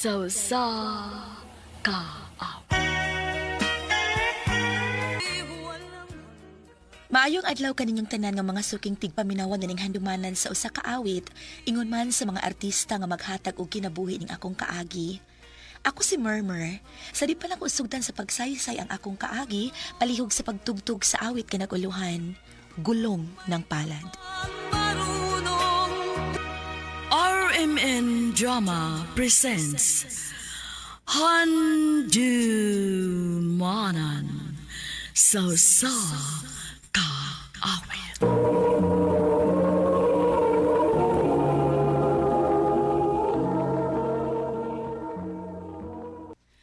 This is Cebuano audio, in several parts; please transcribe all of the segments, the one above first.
Sa usa ka awit. Maayong adlaw kaninyong tanan nga mga suking tigpaminawan nining handumanan sa usa ka awit, ingon man sa mga artista nga maghatag og kinabuhi ning akong kaagi. Ako si Murmur. Sa di pa lang usugdan sa pagsaysay ang akong kaagi, palihog sa pagtugtog sa awit kinaguluhan. Gulong ng palad. RMN Drama presents Handumanan sa usa ka awit.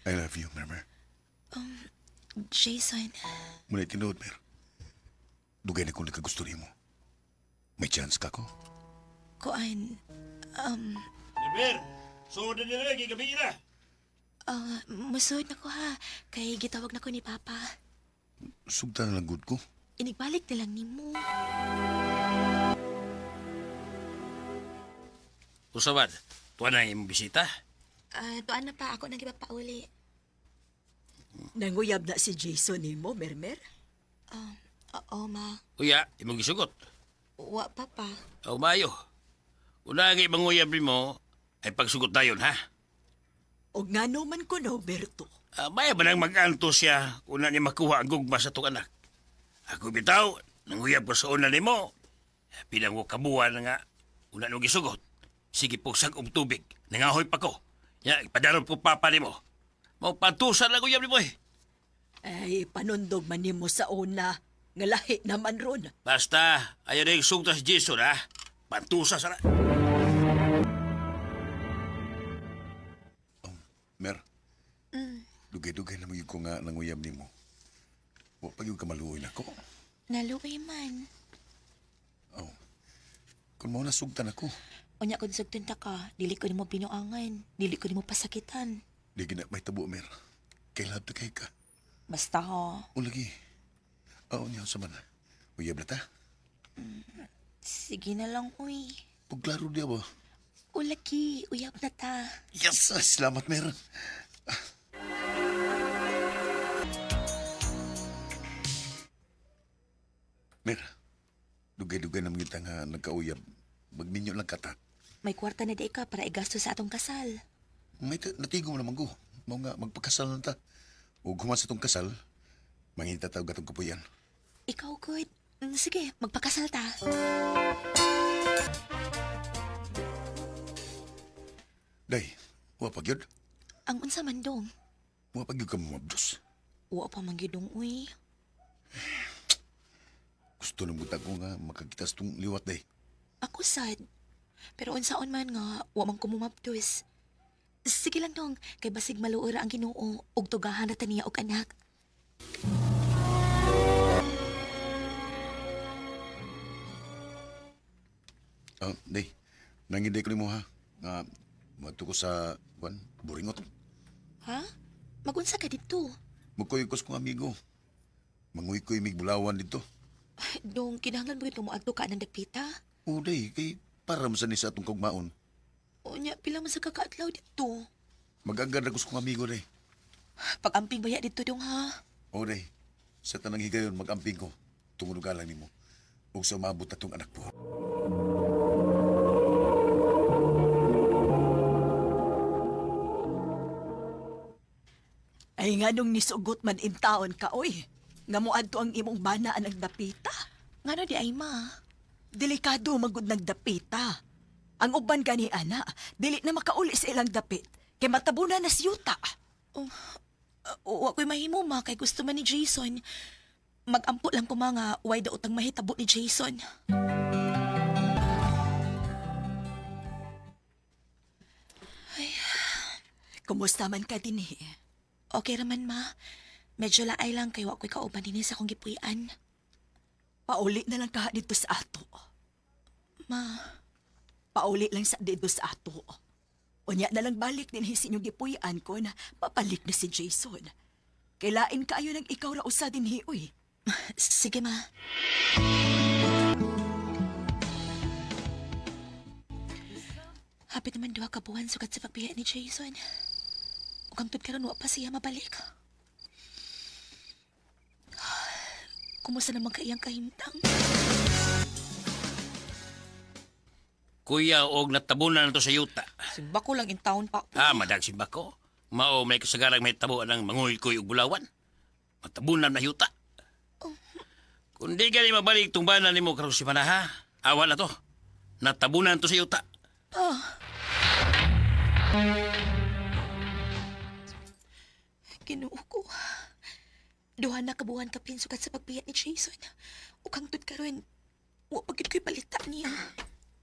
I love you, Mermer. Jason, Muna tinuod, Mer. Dugay na kong nagkagusto nimo. May chance ka ko? kuan, Mer, so na nila, gigabi na. musod na ko ha, kay gitawag na ko ni Papa. Sugta na lang good ko. Inigbalik na lang nimo. Usawan, tuwa na imong bisita. Ah, tuan na pa ako nang ipapauli. Nanguyab na si Jason nimo, Mermer. Oo, ma. Uya, imong gisugot. Wa pa pa. Aw mayo. Una nga imong nimo ay pagsugot dayon ha. Og ngano man ko no, Berto. Ah, maya ba nang mag-anto siya una niya makuha ang gugma sa itong anak? Ako bitaw, nanguyab ko sa una nimo. Bilang ko kabuan nga, una nung gisugot. Sige po sag og tubig, nangahoy pa ko. Ya, ipadaron ko papa nimo. Mau patusan lang uyab nimo eh. Ay, panundog man nimo sa una. Nga lahi naman ron. Basta, ayaw na yung sugta si Jason, ha? Pantusa sana. Mer, dugay-dugay na mo yun ko nga nanguyab nimo. Wa pa yun ka maluoy nako. Naluoy man. Oh. Kung mao na sugtan ako, Unya kung sugtun ta ka, dili ko nimo binuangan, dili ko nimo pasakitan. di gina may tabo, Mer. Kay love ta kay ka. Basta ha. O lagi. Oo niya sa man. Uyab na ta. Sige na lang, uy. Pagklaro diya ba? Ulaki, uyab na ta. Yes! Ay, salamat, Mer. Mer, dugay-dugay na mga nga nagkauyab. Magminyo lang kata. May kwarta na di ka para igasto sa atong kasal. May natigo mo naman ko. Mao nga, magpakasal na ta. O human sa tong kasal, manginta tawag atong kapuyan. Ikaw, good. Sige, magpakasal ta. Day, wa pa gyud. Ang unsa man dong. Wa pa gyud ka mabdos. Wa pa man gyud dong, uy. Gusto nang buta ko nga makakita sa tong liwat, day. Ako sad. Pero unsaon man nga, wa man ko mumabdos. Sige lang dong, kay basig maluora ang Ginoo ug tugahan na ta niya og anak. Ah, day, nanginday ko nimo ha. Nga, mato ko sa, kwan, Buringot. Ha? Magunsa ka dito? Magkuy-kus kong amigo. Manguy-kuy mig bulawan dito. Dong, kinahanglan mo gyud mo ka ng dapita? O, day, kay para man sa ni sa atong kaugmaon. Unya, pila man sa kakaadlaw dito. Mag-agad na kong amigo, day. Pag-amping baya dito dong ha. O, day, sa tanang higayon, mag-amping ko. Tungod galang nimo. Ug sa maabot na tong anak po. Ay nganong nisugot man intaon ka, oy. Nga moadto ang imong bana ang nagdapita. Ngano di ay ma? Delikado magud nagdapita. Ang uban gani ana, dili na makauli sa ilang dapit. Kay matabunan na siyuta. Wa ko'y mahimo ma kay gusto man ni Jason. Magampo lang ko mga way daot ang mahitabo ni Jason. Kumusta man ka dinhi? Okay raman ma. Medyo laay lang kay wa ko'y kauban dinhi sa akong gipuy-an. Pauli na lang ka dito sa ato. Ma, Pauli lang sa dito sa ato. Unya na lang balik din sa inyong gipuy-an ko na papalik na si Jason. Kailain kaayo nang ikaw ra usa dinhi, uy. sige ma. Hapit naman duha ka buwan sukat sa pagbiya ni Jason. Ug hangtod karon wa pa siya mabalik. Kumusta naman ka iyang kahimtang? Kuya og natabunan na to sa yuta. Simba ko lang in town pa. Ah, madag si Bako. Mao may kasagarang may tabo ng manguy-kuy og bulawan. Matabunan na yuta. Kung di ka ni mabalik tong bana nimo karong si ha. Awa na to. Natabunan to sa yuta. Ginoo ko. Duha na kabuhan kapin sukat sa pagbiya ni Jason. Ug hangtod karon, wa pa gid ko'y balita niya.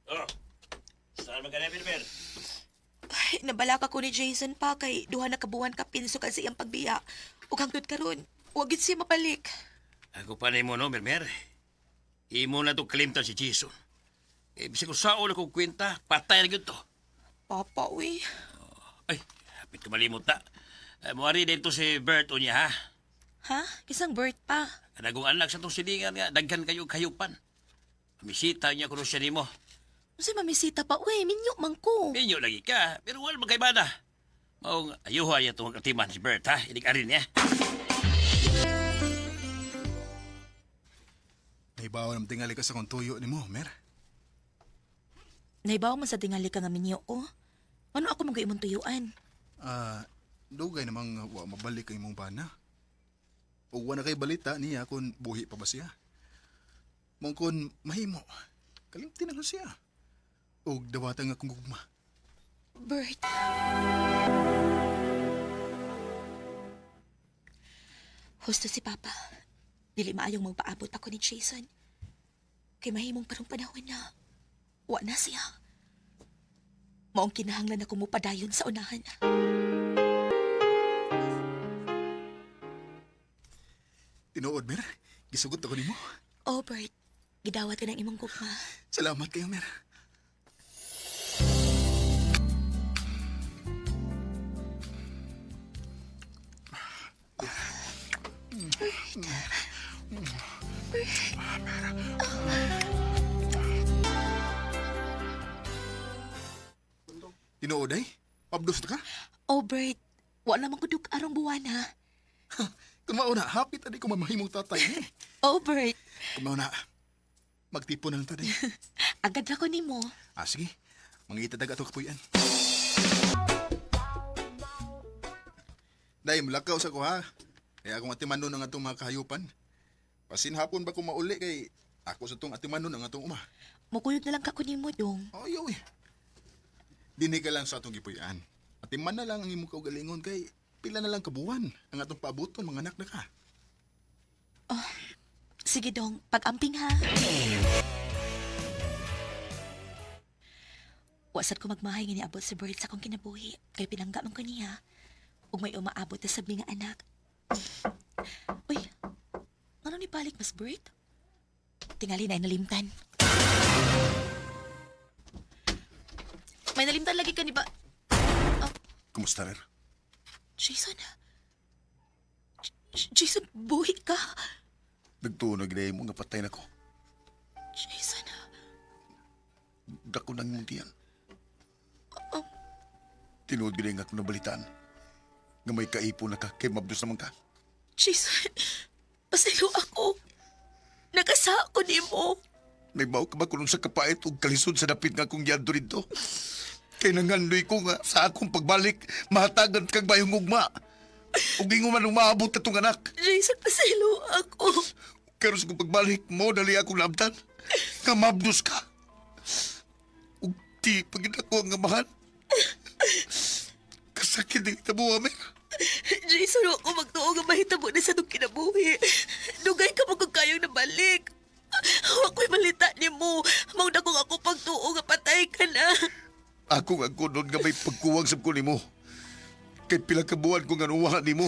Oh. Saan man ka na, Berber? Ay, nabalaka ko ni Jason pa kay duha na kabuhan kapin sukat sa iyang pagbiya. Ug hangtod karon, wa gid siya mabalik. Ako pa nimo no, Berber. Imo na to kalimtan si Jason. Eh, bisag ko saon akong kwenta, patay na gyud to. Papa, uy. Ay, hapit ko malimot na. Eh, Muari dito si Bert unya ha. Ha? Isang birth pa. Kanagong anak sa tong silingan nga, daghan kayo kayupan. Misita niya kuno siya nimo. Unsay mamisita pa, uy, minyo man ko. Minyo lagi ka, pero wala magkaibada. Maong ayuha niya itong katiman si Bert, ha? Inig arin niya. Nahibaw naman tingali ka sa kong tuyo ni mo, Mer. Naibaw man sa tingali ka nga minyo ko. Ano ako mga imong tuyuan? Ah, dugay namang wa mabalik ang imong bana. Ug wa na kay balita niya kung buhi pa ba siya. Mong kun mahimo, kalimti na lang siya. Ug dawatan nga akong gugma. Bert. Husto si Papa. Dili maayong magpaabot ako ni Jason. Kay mahimong karong panahon na wa na siya. Maong kinahanglan ako mopadayon sa unahan. Tinuod, Mer. Gisugot ako nimo. Oh, Bert. Gidawat ka ng imong gugma. Salamat kayo, Mer. Tinuod ay? Pabdos na ka? Oh, Bert. Wa naman ko dug arong buwan ha. Kung mauna, hapit ani ko mamahimong tatay ni. Oh, Bert. Kung mauna, magtipon na lang taday. Agad ra ko nimo. Ah, sige. Mangita dag ato kapuyan. Day, mulakaw sa ko ha. Kaya akong atimanon ang atong mga kahayupan. Pasin hapon ba kung mauli kay ako sa tong atimanon ang atong uma. Mukuyog na lang ka ko nimo dong. Oy, oy. Dinhi ka lang sa atong gipuy-an. Atiman na lang ang imong kaugalingon kay pila na lang kabuwan ang atong paabuton mga anak na ka. Sige dong, pag-amping ha. Wasad ko magmahay nga niabot si Bert sa akong kinabuhi. Kay pinangga man ko niya. Ug may umaabot na sabi nga anak. Uy, ano ni balik mas Bert? Tingali na ay nalimtan. May nalimtan lagi ka ni ba? Kumusta, Mer? Jason? Jason, buhi ka. Nagtunog na mo nga patay na ko. Jason, Dako nang imong tiyan. Tinuod gid nga akong nabalitaan. Nga may kaipo na ka, kay mabdos naman ka. Jason, pasaylo ako. Nagasa ako nimo. Nagbaw ka ba kung sa kapait o kalisod sa dapit nga akong yadto dito? Kay nangandoy ko nga sa akong pagbalik, mahatagan kag bayong ugma. Ug ingon man umaabot na tong anak. Jason, pasaylo ako. Pero sa akong pagbalik mo, dali akong laabtan. Nga mabdos ka. Ug di pagid ako ang amahan. Kasakit din kita buwa, Mer. Jason, huwag ko magtuo nga mahitabo na sa itong kinabuhi. Dugay ka mo kung kayong nabalik. Huwag ko'y malita ni mo. Mauna kong ako pagtuo nga patay ka na. Ako nga kunon nga may pagkuwang sa ko nimo. Kay pila ka buwan ko nga nuwahan nimo.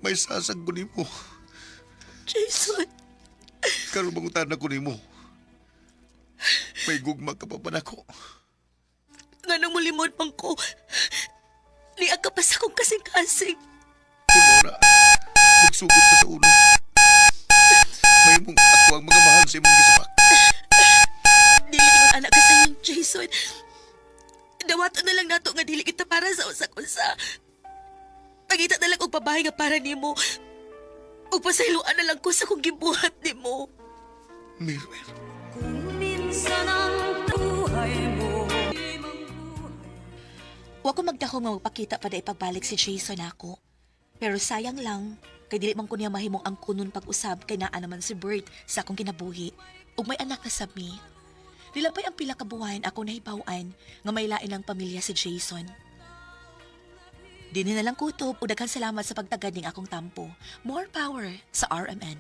May sasag ko nimo. Jason, Karon mangutan ko nimo. May gugma ka pa ba nako? nga nang mulimod man ko. Niya ka pa sa akong kasing-kasing. Kumora, magsugod ka sa ulo. May mong ako ang mga mahal sa imong gisabak. Dili ko anak ka sa iyong Jason. Dawato na lang nato nga dili kita para sa usa-usa. Pangita na lang og babae nga para nimo. Ug pasayloan na lang ko sa kong gibuhat nimo. Mirmir. Wa ko magdahom nga magpakita pa da ipagbalik si Jason ako. Pero sayang lang, kay dili man ko niya mahimong ang kunon pag-usab kay naa naman si Bert sa akong kinabuhi ug may anak na sab mi. Nilabay ang pila ka buwan ako nahibaw-an nga may lain ang pamilya si Jason. Dinhi na lang kutob ug daghan salamat sa pagtagad ning akong tampo. More power sa RMN.